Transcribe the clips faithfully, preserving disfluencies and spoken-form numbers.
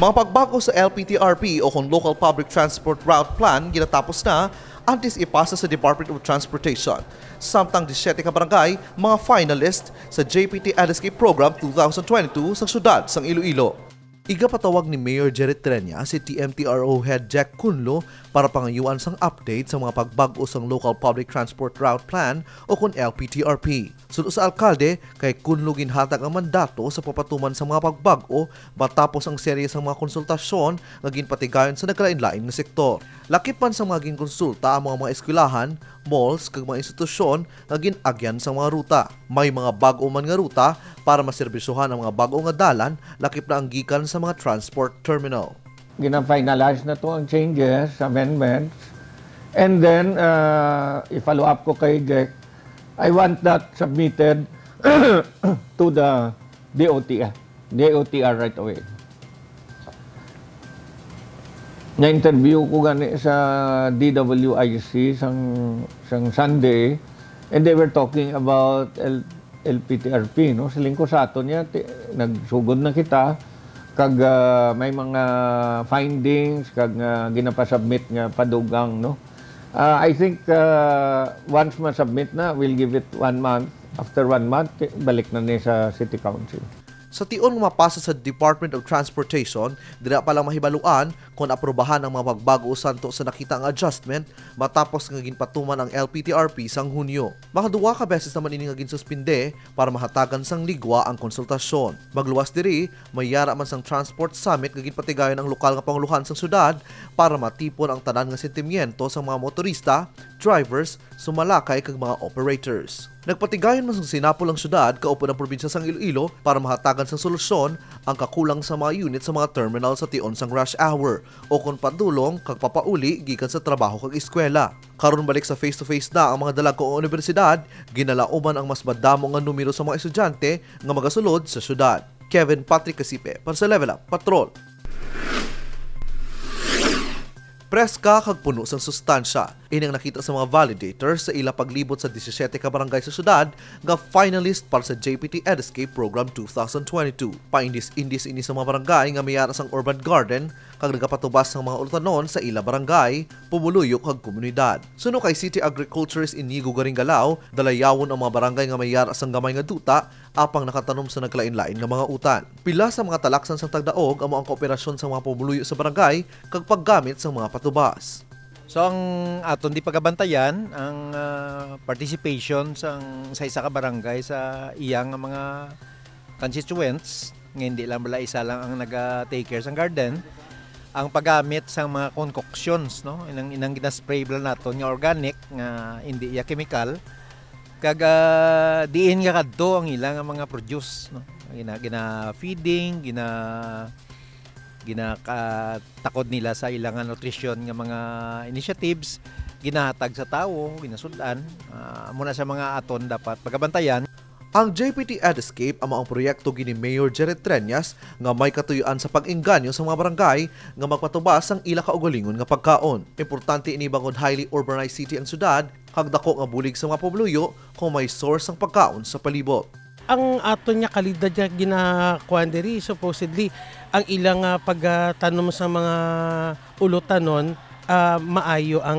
Mga pagbago sa L P T R P o kon Local Public Transport Route Plan ginatapos na antes ipasa sa Department of Transportation. Samtang disiyete ka barangay mga finalist sa J P T Ed Escape Program two thousand twenty-two sa siyudad sang Iloilo. Igapatawag ni Mayor Jerry Treña si T M T R O Head Jack Kunlo para pangayuan sang update sa mga pagbag-o sang Local Public Transport Route Plan o kon L P T R P. Suno sa alkalde, kay Kunlo ginhatag ang mandato sa pagpatuman sa mga pagbag-o matapos ang serye sang mga konsultasyon nga ginpatigayon sa nagkalain-lain nga sektor. Lakip man sa mga ginkonsulta ang mga, mga eskwelahan, malls, kag mga institusyon nga gin-agyan sang mga ruta. May mga bag-o man nga ruta para maserbisyohan ang mga bag-o nga dalan, lakip na ang gikan sa mga transport terminal. Gina-finalize na to ang changes, amendments. And then, uh, i-follow up ko kay Jack. I want that submitted to the D O T R. D O T R right away. Na-interview ko gani sa D W I C sang, sang Sunday, and they were talking about L-, L P T R P, no? Siling ko sa aton niya, ti-, nagsugod na kita, kag, ah, may mga findings, kag, ah, ginapasubmit nga padugang, no? Ah, I think, ah, once ma-submit na, we'll give it one month. After one month, ti-, balik na ni sa City Council. Sa tion nga mapasa sa Department of Transportation, dira pa lang mahibaluan kon aprubahan ang mga pagbago santo sa nakita nga adjustment matapos nga ginpatuman ang L P T R P sang Hunyo. Makaduwa ka beses naman ini nga ginsuspinde para mahatagan sang ligwa ang konsultasyon. Magluwas diri, may yara man sang Transport Summit nga ginpatigayon ang lokal nga pangulohan sang syudad para matipon ang tanan nga sentimiento sang mga motorista, drivers, sumalakay kag mga operators. Nagpatigayon man sang sinapol ang syudad kaupod ang probinsya sang Iloilo para mahatagan sang solusyon ang kakulang sa mga unit sa mga terminal sa tion sang rush hour o kon padulong kag papauli gikan sa trabaho kag eskwela. Karon balik sa face-to-face na ang mga dalagko nga unibersidad, ginalauman ang mas madamo nga numero sa mga estudyante nga magasulod sa syudad. Kevin Patrick Casipe para sa Level Up Patrol. Preska kag puno sang sustansya, ini ang nakita sa mga validators sa ila paglibot sa disisiete ka barangay sa syudad nga finalist para sa J P T Ed Escape Program two thousand twenty-two. Paindis-indis ini sa mga barangay nga may yara sang urban garden kag nagapatubas sang mga ulutanon sa ila barangay, pumuluyo kag komunidad. Suno kay City Agriculturist Inigo Garingalao, dalayawon ang mga barangay nga may yara sang gamay nga duta apang nakatanom sa nagkalain-lain nga mga utan. Pila sa mga talaksan sang tagdaog amo ang kooperasyon sa mga pumuluyo sa barangay kag paggamit sang mga patubas. So, ang aton di pagabantayan ang, ah, participation sang sa isa ka barangay sa iya nga mga constituents, nga hindi lang bala isa lang ang naga-take care sang garden, ang paggamit sang mga concoctions, no? Inang, inang ginaspray bala naton nga organic, nga hindi iya chemical, kag, ah, diin nga kadto ang ila nga mga produce, no? Gina-, gina-feeding, gina-, ginakatakod nila sa ila nga nutrition nga mga initiatives, ginahatag sa tawo, ginasud-an. Ah, amo na sa mga aton dapat pagabantayan. Ang J P T Ed Escape amo ang proyekto gini Mayor Jerry Treñas nga may katuyoan sa pag-engganyo sa mga barangay nga magpatubas sang ila kaugalingon nga pagkaon. Importante ini bangod highly urbanized city ang syudad, kag dako nga bulig sa mga pumuluyo kung may source sang pagkaon sa palibot. Ang aton nga kalidad nga ginakuan diri, supposedly, ang ilang, ah, pagtanom sa mga ulutanon, ah, maayo ang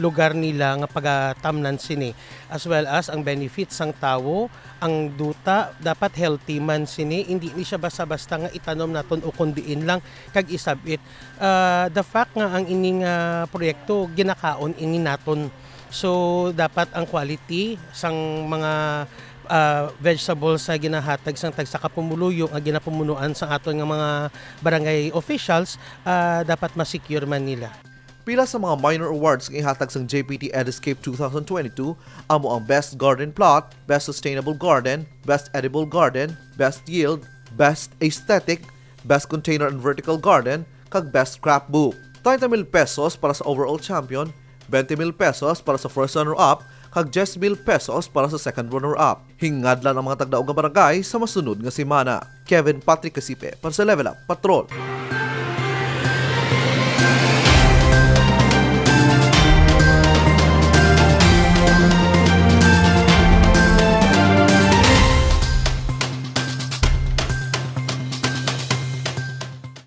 lugar nila nga pagatamnan sini, as well as ang benefits sang tawo, ang duta, dapat healthy man sini, hindi ni siya basta-basta nga itanom naton o kon diin lang kag isab-it. Ah, the fact nga ang ining, ah, proyekto ginakaon ini naton, so dapat ang quality sang mga, ah, vegetables nga ginahatag sang tagsa ka pumuluyo nga ginapumunuan sang aton nga mga barangay officials, ah, dapat ma-secure man nila. Pila sa mga minor awards nga ihatag sang J P T Edescape two thousand twenty-two amo ang Best Garden Plot, Best Sustainable Garden, Best Edible Garden, Best Yield, Best Aesthetic, Best Container and Vertical Garden, kag Best Scrapbook. Treinta mil pesos para sa overall champion, twenty mil pesos para sa first runner-up, kag diyes mil pesos para sa second runner-up. Hingadlan ang mga tagdaog nga barangay sa masunod nga semana. Kevin Patrick Casipe para sa Level Up Patrol.